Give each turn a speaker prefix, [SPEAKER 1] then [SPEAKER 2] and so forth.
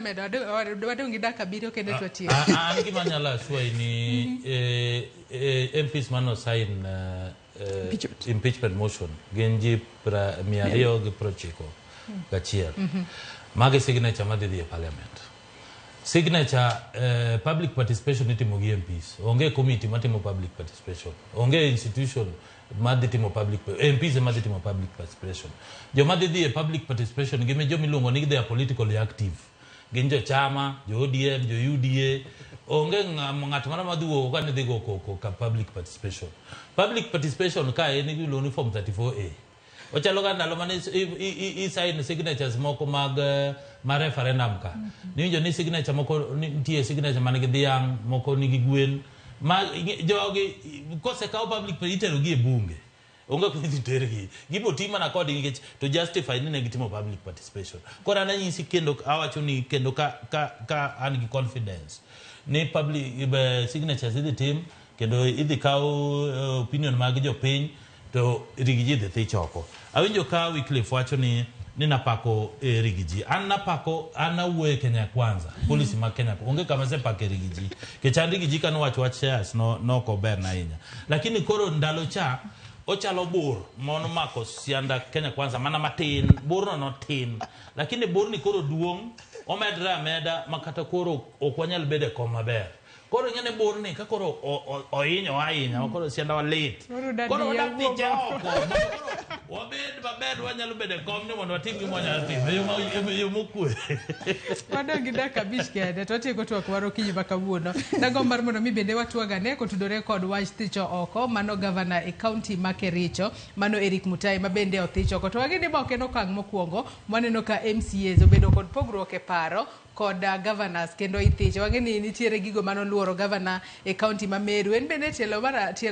[SPEAKER 1] Medo wadong' gi dakika abiriyo kende to watieko.
[SPEAKER 2] An gima anyalo assure ni MPs mano sign
[SPEAKER 3] Impeachment.
[SPEAKER 2] Impeachment motion gin ji 291. Magi signature madhi dhi e parliament. Signature, public participation itimo gi MPs. Onge committee matimo public participation. Onge institution madhi timo public, MPs ema dhi timo public participation. Joma dhi dhi e public participation gin joma iluongo ni they are politically active. Gin jo chama, jo ODM, jo UDA. Onge ng'at moro madhi wuok ka ni dhi go koko ka public participation. Public participation ka en iluongo ni form 34A. Ochalo ka ndalo mane i sign signatures moko mag mar referendum ka. Niwinjo ni signature moko nitie signature man gi dhiang', moko nigi gwen. Ma jogi kosekaw public itero gi e bunge. Onge kuma idhi tergi. Gibo ti mana kodgi nikech to justify ni ne gitimo public participation. Koro an anyisi kendo awacho ni kendo ka an gi confidence ni public signatures idhi tim kendo idhi kaw opinion mag jopiny to Riggy G dhi thich oko. Awinjo ka Wycliffe wacho ni napako Riggy G. An napako, an awuoyo e Kenya Kwanza, policy mag Kenya. Onge kama asepako e Riggy G. Nikech an Riggy G kanowacho wach shares no nok oberna ahinya. Lakini koro ndalo cha ochalo bur monomako sianda Kenya Kwanza mana matin, burno notin. Lakini burni koro duong', omedre ameda makata koro ok wanyal bedo e kom maber. Koro ing'e ni burni ka koro ohinyo ahinya, koro sianda wa lit.
[SPEAKER 1] Koro udadi
[SPEAKER 2] Koro
[SPEAKER 1] yie
[SPEAKER 2] wadak thiche
[SPEAKER 1] wuok
[SPEAKER 2] oko. Mondo koro wabed maber, wanyalo bedo e kom ni mondo watim gima wanyalo timo e yo mokwe.
[SPEAKER 1] Wadong' gi dakika 5 kende to watieko twak mar okinyi ma kawuono. Dagomb mar mondo mi bende watwag ane kotudore kod wach thicho oko mano gavana e kaunti ma Kericho mano Eric Mutai ma bende othich oko. To wang'e ni ma ok en okang' mokwongo mwaneno ka MCAs obedo kod pogruok e paro kod governors kendo ithicho. Wang'e ni nitiere gigo manoluoro gavana e kaunti ma Meru. En bende tielo mar tielo